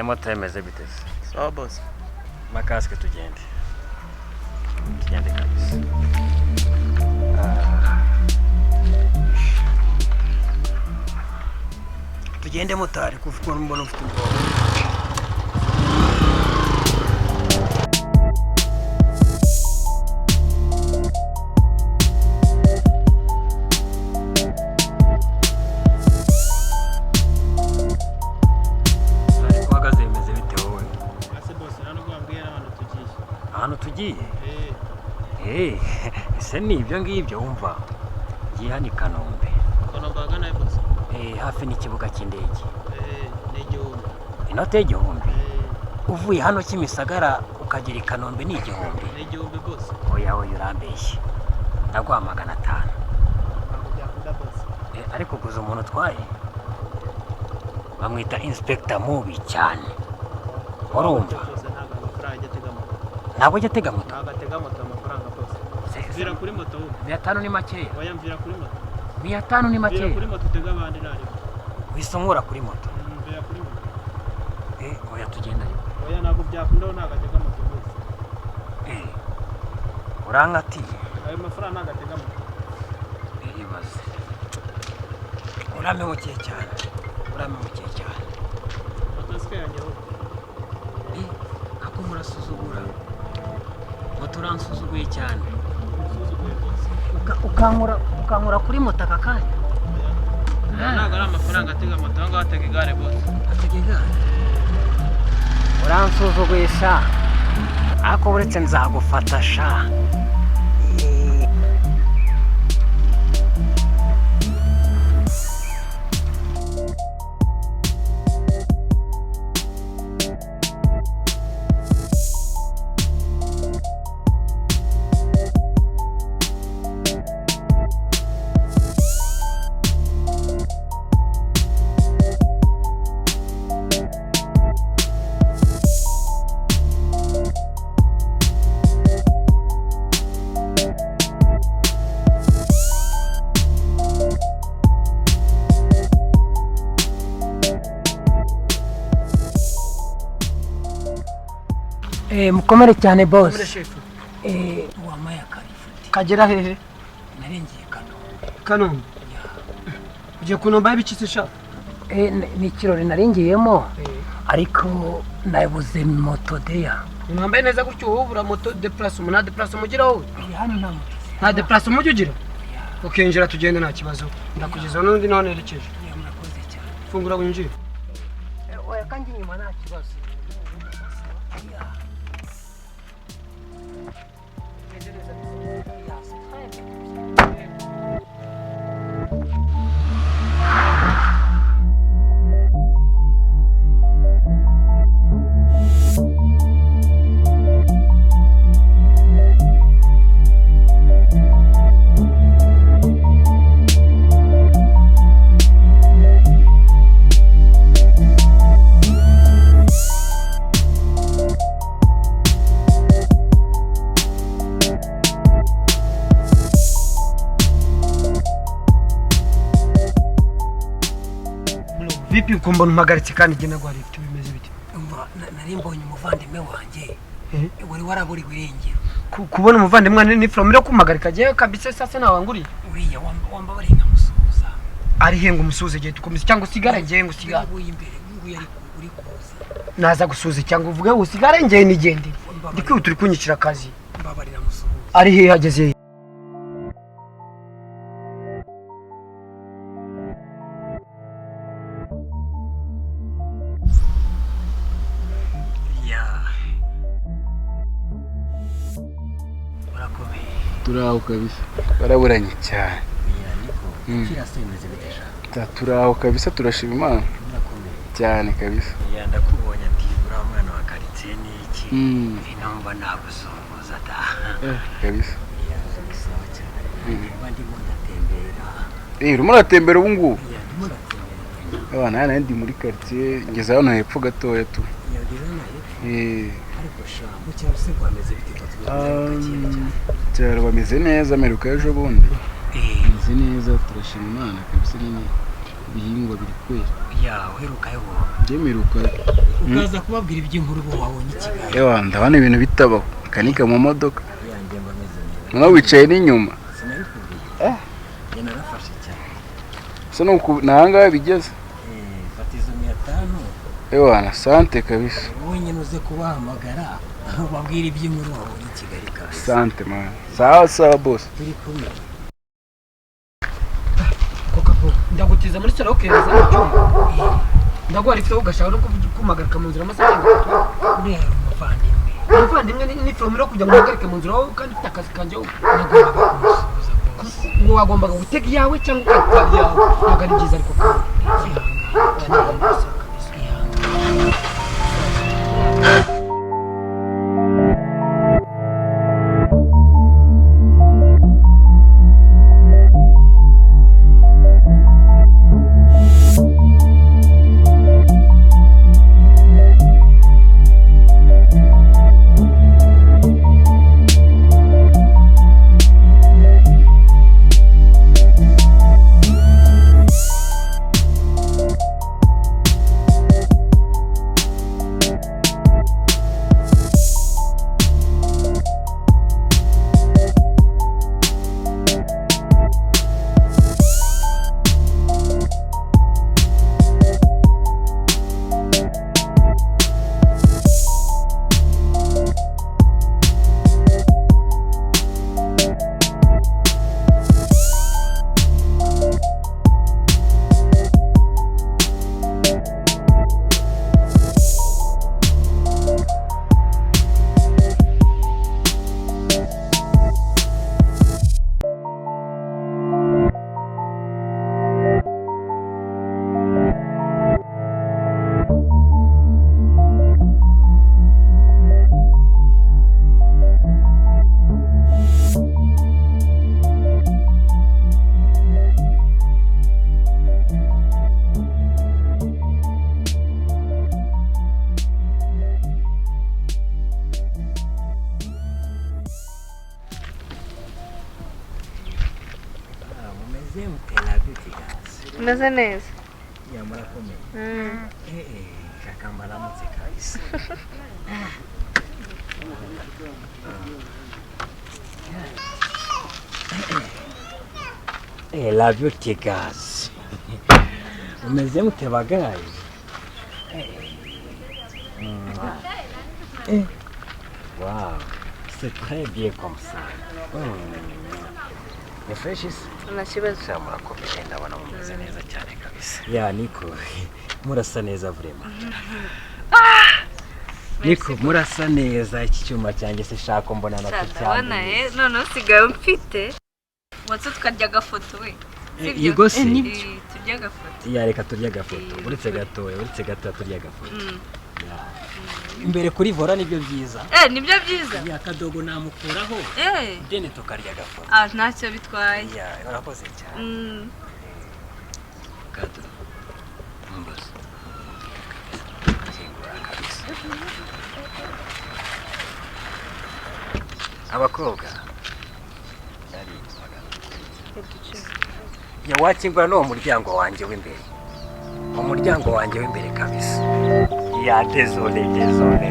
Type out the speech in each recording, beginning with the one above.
Moto yemeze biteze. Sawa boss. Makasike tugende. Tugende kabisa. Tugende motari kuko mbona ufite ubwoba. Ariko uhagaze bimeze bite wowe? Ase boss, nta nubwo wambwiye n'ahantu tugiye. Ahantu tugiye? Eh, ese ni ibyo ngibyo wumva? Ngiye hano i Kanombe. Kanombe ahagana he boss? Hafi n'ikibuga cy'indege. Ni 1000. Inote y'1000? Uvuye hano Kimisagara ukagera i Kanombe ni 1000? Ni 1000 boss. Oya oya urambeshye. Ndaguha 500. Ntabwo byakunda boss. Ariko guza umuntu utwaye bamwita Inspector mubi cyane. Urumva? Ntabwo amafaranga ajya atega moto. Ntabwo ajya atega moto? Ntabwo atega moto amafaranga boss. Mvira kuri moto wowe. 500 ni makeya. Oya mvira kuri moto. 500 ni makeya. Mvira kuri moto utega abandi ntarimo. Wisongora kuri moto. Mvira kuri moto. Oya tugenda ariko. Oya ntabwo byakunda ntabwo atega moto boss. Urankatiye. Ayo mafaranga ntabwo atega moto. Ibaze. Urampemukiye cyane. Urampemukiye cyane. Moto yanjye wowe. Ako murasuzugura. Moto uransuzuguye cyane. Ukankura kuri moto aka kanya. Ntabwo ari amafaranga atega moto, aho ngaho atega igare boss. Atega igare. Uransuzuguye sha. Ariko uretse nzagufata sha. Mukomere cyane boss. Wamaye akarifuti. Kagera hehe? Narengeye Kanombe. Kanombe? Ugiye kunomba ibiki sha? Ni ikirori narengeyemo. Ariko nabuze moto deya. Mwambaye neza gutyo wowe ubura moto de place umunani de place umugira wowe? Hano nta moto. Nta de place umujya ugira? Ukinjira tugende nta kibazo. Ndakugeza n'undi naho nerekeje. Murakoze cyane. Fungura winjire. Oya kandi inyuma nta kibazo. Vipi ukombona umpagaritse kandi njye nagwariye ifite bimeze bite? Umva nari mbonye umuvandimwe wanjye wari waraburiwe irengero. Kubona umuvandimwe ni from yo kumpagarika je kabisa sasa nawanguriye. Uriya wambabariye nkamusuhuza. Ari he ngo umusuhuze gihe tukomeze cyangwa usigare ngiye ngo usigare. Uyu imbere nguyu ari uri kuza. Naza gusuhuza cyangwa uvuge usigare ngiye nigende. Ndikwihuta uri kunyicira akazi. Mbabarira musuhuza. Ari he hageze? Turaho kabisa baraburanye cyane. Turaho kabisa turashima Imana cyane kabisa. Ndakubonye ati uriya mwana wa quartier ni iki? Numva nagusuhuza da. Kabisa. Ndimo ndatembera. Urimo uratembera ubu ngubu? Ndimo ndatembera. Abana hano ndi muri quartier ngeze hano hepfo gatoya tu. Ariko sha mu cyaro se rwameze bite? Cyaro bameze neza meruka ejo bundi. Bameze neza turashima Imana kabisa nyine. Ibihingwa biri kwera. Ya, uherukayo wowe? Njye mperuka. Ukaza kubabwira iby'inkuru ubu wabonye i Kigali. Ewa, ndabona ibintu bitabaho. Kanika mu modoka. Yanjye mba meze neza. Noneho wicaye n'inyuma. Sinabikubwiye? Njye narafashe cyane. Se nuku nahangaha bigeze? Eh, fata izo 500. Ewa, na sante kabisa. Wowe nyine uze kubahamagara ubabwire iby'inkuru wabonye i Kigali kabisa. Sante man. Sawa sawa, boss. Turi kumwe. Koka ndagutiza muri salo ukereza mu cyumba, ndaguha lift, ugashaka no kumpagarika mu nzira amasaha 3. Uriya ari umuvandimwe. Umuvandimwe ni foromire kugira ngo umpagarike mu nzira wowe, kandi ufite akazi kanjye wowe. Nagombaga kumusuhuza, boss. Ngo wagombaga gutega iyawe cyangwa ugatwara iyawe, ntabwo ari byiza ariko kandi Ihangane. Ihangane. Ah, mumeze mute la beauty guys? Umeze neza. Ya, murakomeye? Eh eh, kaka, mbaramutse kabisa. Eh, la beauty guys. Mumeze mute ba guys? Eh. Wow, c'est très bien comme ça. Ni fresh se? Nta kibazo. Sha, murakomeye, ndabona mumeze neza cyane kabisa. Ya niko murasa neza vraiment. Niko murasa neza, iki cyuma cyanjye se shako mbona nacyo Ndabona cyanduye. eh, noneho usigaye umfite watse tukarya agafoto we. Sibyo? Yego se. Eh, turya agafoto. Ya, reka turye agafoto. Uretse gatoya, uretse gatoya turye agafoto. Ya. Imbere kuri volant nibyo byiza. Eh, nibyo byiza. Ya, kadogo namukuraho. Eh. Deni tukarya agafoto. Ah, ntacyo bitwaye. Ya, urakoze cyane. Kado. Mbaza. Kingura kabisa. Abakobwa. Yari Ya, wakingura n'uwo muryango wanjye w'imbere. Umuryango wanjye w'imbere kabisa. Ya, désolé, désolé.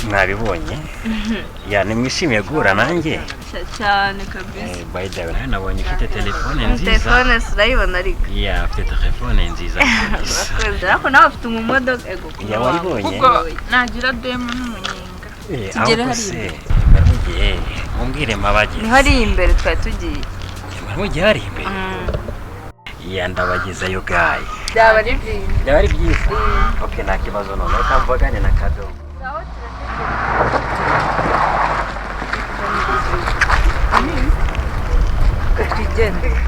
Mwabibonye? Ya, nimwishimiye guhura nanjye? Cyane kabisa. Eh, by the way, nawe nabonye ufite telefone nziza. Telefone urayibona ariko. Ya, ufite telefone nziza kabisa. Urakoze, ariko nawe ufite mu modoka ego. Ya, wayibonye? Ubwo nagira demu n'umunyenga. Eh, Tugere ahubwo hariya. se mwari mugiye mumbwire mabageze? Niho ari imbere twari tugiye. Mwari mugiye hari imbere? Ya, ndabagezayo gayi. Byaba ari byiza. Byaba ari byiza. Okay, nta kibazo none reka mvugane na Kadogo. Sawa, turategereje. Twigendere.